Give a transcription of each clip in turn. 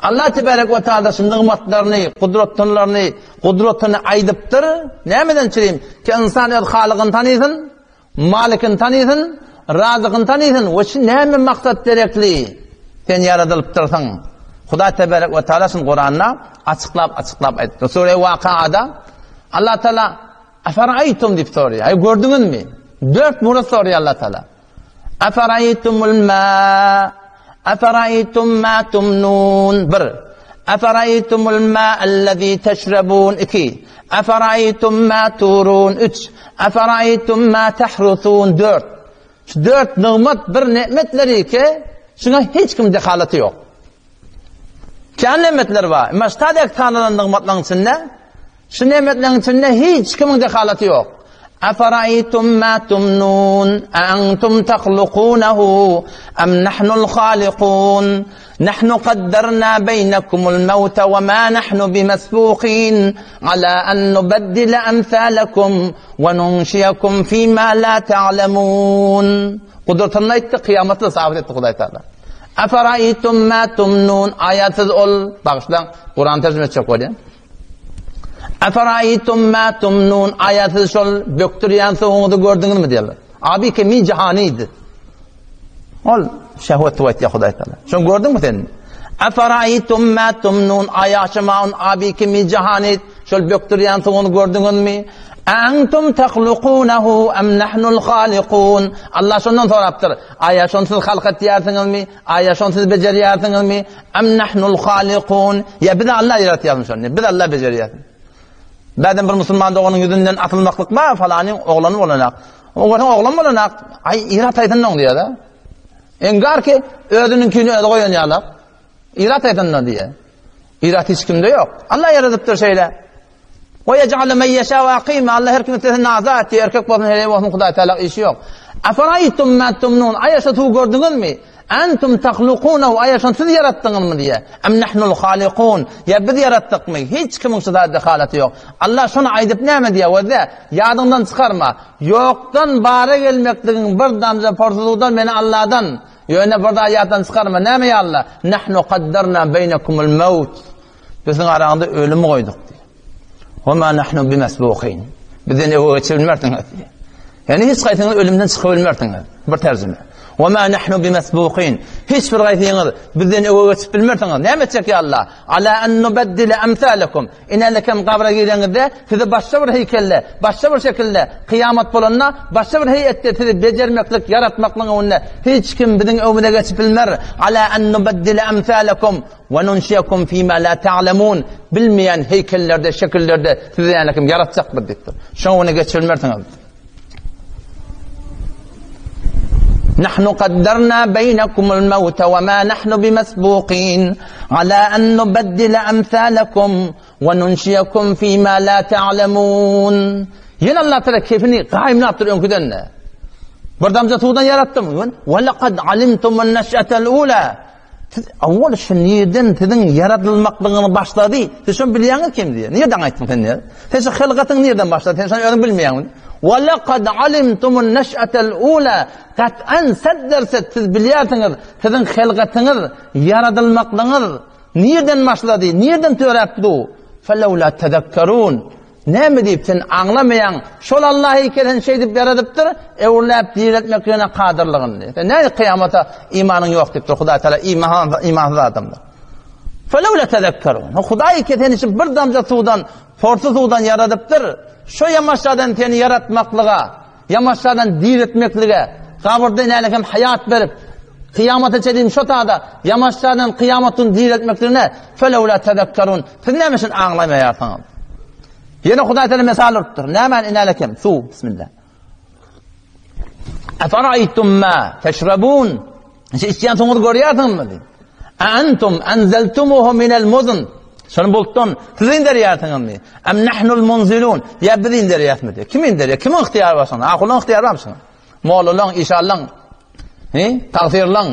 Allah tebarek we taala şu nygmatlaryny, gudratlaryny, gudratyny aýdypdyr. Nämeden çirim? Ki ynsan öz Halygyny tanysyn, Malikini tanysyn, Razykyny tanysyn we şu näme maksat derekli sen ýaradylypdyrsyň. Hudaý tebarek we taala şuny Kuranda açyklap-açyklap aýdypdyr. Sure Wakada Allah taala Eferaýtum diýip soraýar. Aý gördüňizmi? Dört murat soraýar Allah taala. Eferaýtumul ma Eferaýtum ma tumnun bir. Eferaýtumul ma allazi teşrebun iki. Eferaýtum ma turun üç. Eferaýtum ma tahrusun dört. Şu dört nygmat bir nimetleri ki, şuna hiç kim dehalaty ýok. Kän nemetler bar. Emma şu taýda sanalan nygmatlaryň içinde şu nemetleriň içinde hiç kimiň dehalaty ýok. Afaraýtum ma tumnun antum tahlukunahu am nahnul halikun nahnu qaddarna beýnekumul mawta we ma nahnu bimasbukin ala an nubaddila amsalakum we nunshiyakum fima la ta'lamun. Gudratyny aýtdy, kyýamaty sabyt etdi Hudaý Taala. Afaraýtum ma tumnun aýatyz ol bagyşlaň Kuran terjime etjek bolýan. Afaraýtum ma tumnun aýatyz şol bökdürýän suwuňyzy gördüňizmi diýerler. Abi ke mi jahanid. Ol şehwet suwy aýtýar Hudaý Taala. Şony gördüňmi sen? Afaraýtum ma tumnun aýaşmaun abi ke mi jahanid. Şol bökdürýän suwuny gördüňizmi? Antum tahlukunahu am nahnul halikun. Allah şondan sorapdyr. Aýa şony siz halk etýärsiňizmi? Aýa şony siz bejerýärsiňizmi? Am nahnul halikun. Ýa biz Allah ýaratýarmy şony? Biz Allah bejerýäris. Bäden bir musulman doganyň ýüzünden asylmaklyk bar, falanyň oglany bolanak. O görseň oglan bolanak, aý ira taýsyn oň diýýär-de. Engar ki özüniňkini özi goýan ýalak. Ira taýsyn diýýär. Irat hiç kimde ýok. Allah ýaradypdyr şeýle. Ve yec'alu men yeşâ aqîmâ. Allah her kimi islese naza etdi. Erkek bolsun, heleý bolsun Hudaý Teala işi ýok. Afaraytum ma tumnun. Aýa şu suwy gördüňizmi? Antum tahlukunahu. Aýa şony siz ýaratdyňyzmy diýe. Am nahnul halikun. Ýa biz ýaratdykmy? Hiç kimiň şu zada halaty ýok. Allah şony aýdyp näme diýe? Wezde ýadyňdan çykarma. Ýokdan bara gelmekligiň bir damja porsudan meni Allahdan Ýöne bir zat ýatdan çykarma, näme ýa Alla? Nahnu kaddarna beýnekumul mawt. Biz siziň araňyzda ölümi goýduk diýýär. Wa ma nahnu bimasbukin. Bizden öňe geçip bilmersiňiz diýýär. Ýani hiç haýsyňyz ölümden çykyp bilmersiňiz. Bir terjime. Wa ma nahnu bimasbukin. Hiç bir haýsyňyz bizden öňe geçip bilmersiňiz. Näme etjek ýa Alla? Ala an nubaddila amsalakum. Inelekem gabra gireňizde sizi başga bir heýkelde, başga bir şekilde, kyýamat bolanda başga bir heýetde sizi bejermeklik, ýaratmaklygyň öňünde hiç kim biziň öňümize geçip bilmer. Ala an nubaddile amsalakum we nunşiyakum fima la ta'lemun. Bilmeýän heýkellerde, şekillerde sizi ýanekem ýaratjak bir diýipdir. Şoň öňüne geçip bilmersiňiz. Nahnu kaddarna beýnekumul mawta we ma nahnu bimasbukin ala an nubaddila amsalakum we nunşiyakum fima la ta'lemun. Ýene Allah Teala kefini gaýymlapdyr öňküden-de. Bir damja suwdan ýaratdym. Ve laqad alimtumun neş'atel ula. Siz awwal şu nirden siziň ýaradylmaklygyňyz başlady? Siz şony bilýäňiz kim diýýär. Nirden aýtdyň sen diýýär. Sen şu hylgatyň nirden başlady? Sen şony özüň bilmeýäňmi? Wa laqad alimtumun neş'atel ula. Kat'an sedderset siz bilýärsiňiz, siziň hylgatyňyz, ýaradylmaklygyňyz nirden başlady? Nirden töräp du? Felawla tezekkerun. Näme diýip sen aňlamaýaň, şol Allah eken seni şeýdip ýaradypdyr, öwrüläp diriltmekligine kadyrlygyny. Sen nädip kyýamata imanyň ýok diýipdir Hudaý Taala iman imansyz adamlar. Felewle tezekkerun. Hudaý eken seni şu bir damja suwdan, porsy suwdan ýaradypdyr. Şo ýamaşadan seni ýaratmaklyga, Ýamaşjadan diriltmeklige, gabyrda näle hem haýat berip, kyýamata çenli şo tada ýamaşjadan kyýamat gün diriltmekligine felewla tezekkerun. Siz näme üçin aňlamaýarsyňyz? Ýene Hudaý Teala mysal urupdyr. Näme inäle kem? Suw, bismillah. Eferaýtum ma teşrebun? Siz içýän suwuňyzy görýärsiňizmi diýip. A antum anzaltumuhu minel muzn. Şony bulutdan siz inderýärsiňizmi? Am nahnul munzilun. Ýa biz inderýäsmi diýip. Kim inderýär? Kimiň ygtyýary bar şoňa? Ahulyň ygtyýary barmy şoňa? Mollalaň, işanlaň, he? Tagsyrylaň,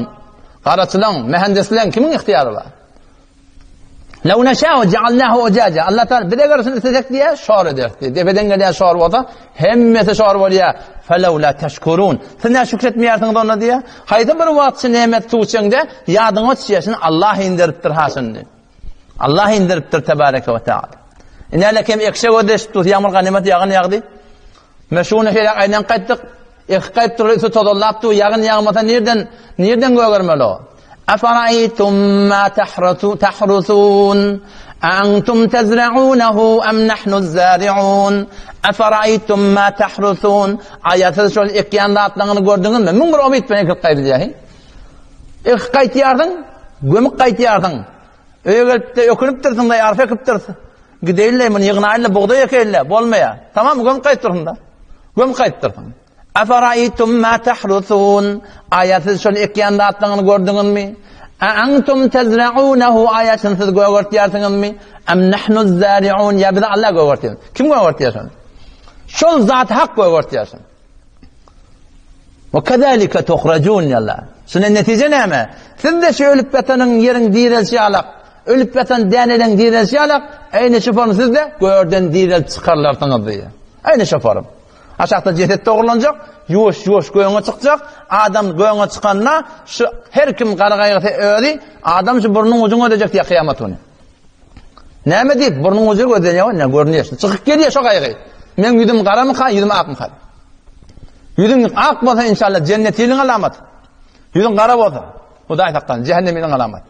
garaçylaň, mühendisleň kimiň ygtyýary bar? Lew neşâ'u cealnâhu ucaca. Allah Teala biz eger şunu islesek diýe şor ederis diýe. Depeden gelýän şor bolsa hemmesi şor bolýar. Felew la teşkurun. Siz näme şükretmeýärsiňiz onda diýe. Haýsy bir wagt şu nemet suw içeňde ýadyňa düşýär. Şuny Allah inderipdir ha şuny. Allah indiripdir tebareke we taala. Ine kem ekşe gözleşip dur, ýagmyr ganymat ýagyn ýagdy. Meşuna şeýle aýnan gaýtdyk. Ekip gaýyp dur, üsti tozanlap dur, ýagyn ýagmasa nirden, nirden gögermeli o? Afaraýtum ma tahrusun antum tezra'unahu am nahnu zari'un Afaraýtum ma tahrusun Aýa siz şol ekýän zatlaryňyzy gördüňizmi? 1001 umyt bilen ekip gaýdylýar. Ekip gaýtýarsyň, gömüp gaýtýarsyň. Öýe gelip-de ökünipdirsiň-de, arpa ekipdirsiň. Gideýin-le, muny ýygnaýyn-la, bugdaý ekeýin-le, bolmaýar. Tamam, gömüp gaýtdyrsyň-da. Gömüp gaýtdyrsyň. Afaraýtum ma tahrusun? Aýa siz şol ekýän zatlaryňyzy gördüňizmi? A antum tezra'unahu? Aýa şuny siz gögertýärsiňizmi? Am nahnu zari'un? Ýa bizi Allah gögertýär. Kim gögertýär şony? Şol zat hak gögertýär şony. Ve kezalike tuhrajun ýalla. Şuna netije näme? Siz de şu ölüp ýatanyň ýeriň direlşi ýalak, ölüp ýatan däneleň direlşi ýalak, eýni şu form siz de görden direlip çykarylarsyňyz diýýär. Eýni şu form. Aşakda jeset dogrulanjak, ýuwaş-ýuwaş göňe çykjak, adam göňe çykanda şu her kim gara gaýgysy özi, adam şu burnuň ujuny gözlejek diýýär kyýamat güni. Näme diýip, burnuň ujy gözlenýär, ine görünýär. Çykyp gelýär şo gaýgy. Meň ýüzüm garamyka, ýüzüm akmyka? Ýüzüň ak bolsa inşallah jennetiliň alamaty. Ýüzüň gara bolsa, Hudaý saklasyn, jähennemiliň alamaty.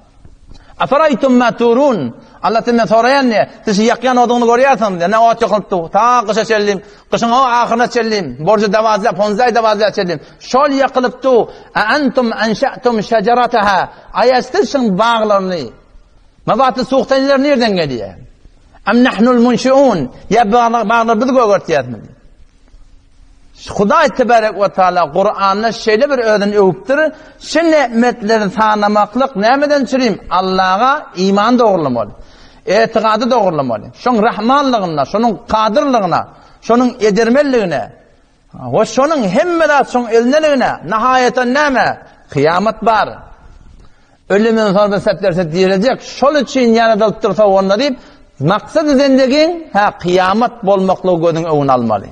Afaraytum ma turun? Allah senden soraýan ne? Siz şu ýakýan oduňyzy görýärsiňiz, ne ot ýakylypdy. Ta gyşa çenli, gyşyň o ahyryna çenli, borjy dawazla, ponzaý dawazla çenli. Şol ýakylypdy. A antum anşatum şejerataha? Aýa siz şuň baglaryny Nabaty suhtanlar nirden gelýär? Am nahnul munşiun? Ýa baglar biz gögertýäsmi? Hudaý tebarek we taala Kur'anda şeýle bir özüni öwüpdir, şu nimetleri sanamaklyk nämeden çürim? Allaha iman dogrulamaly. Etigady dogrulamaly. Şoň rahmanlygyna, şonuň kadyrlygyna, şonuň edermenligine, We şonuň hemme zat şoň elindeligine, nahaýatan näme? Kyýamat bar. Ölümden soň bir sepderse diriljek, şol üçin ýaradylypdyr sowanda diýip, maksady zendegiň, hä, kyýamat bolmaklygy gözüň öňüne almaly.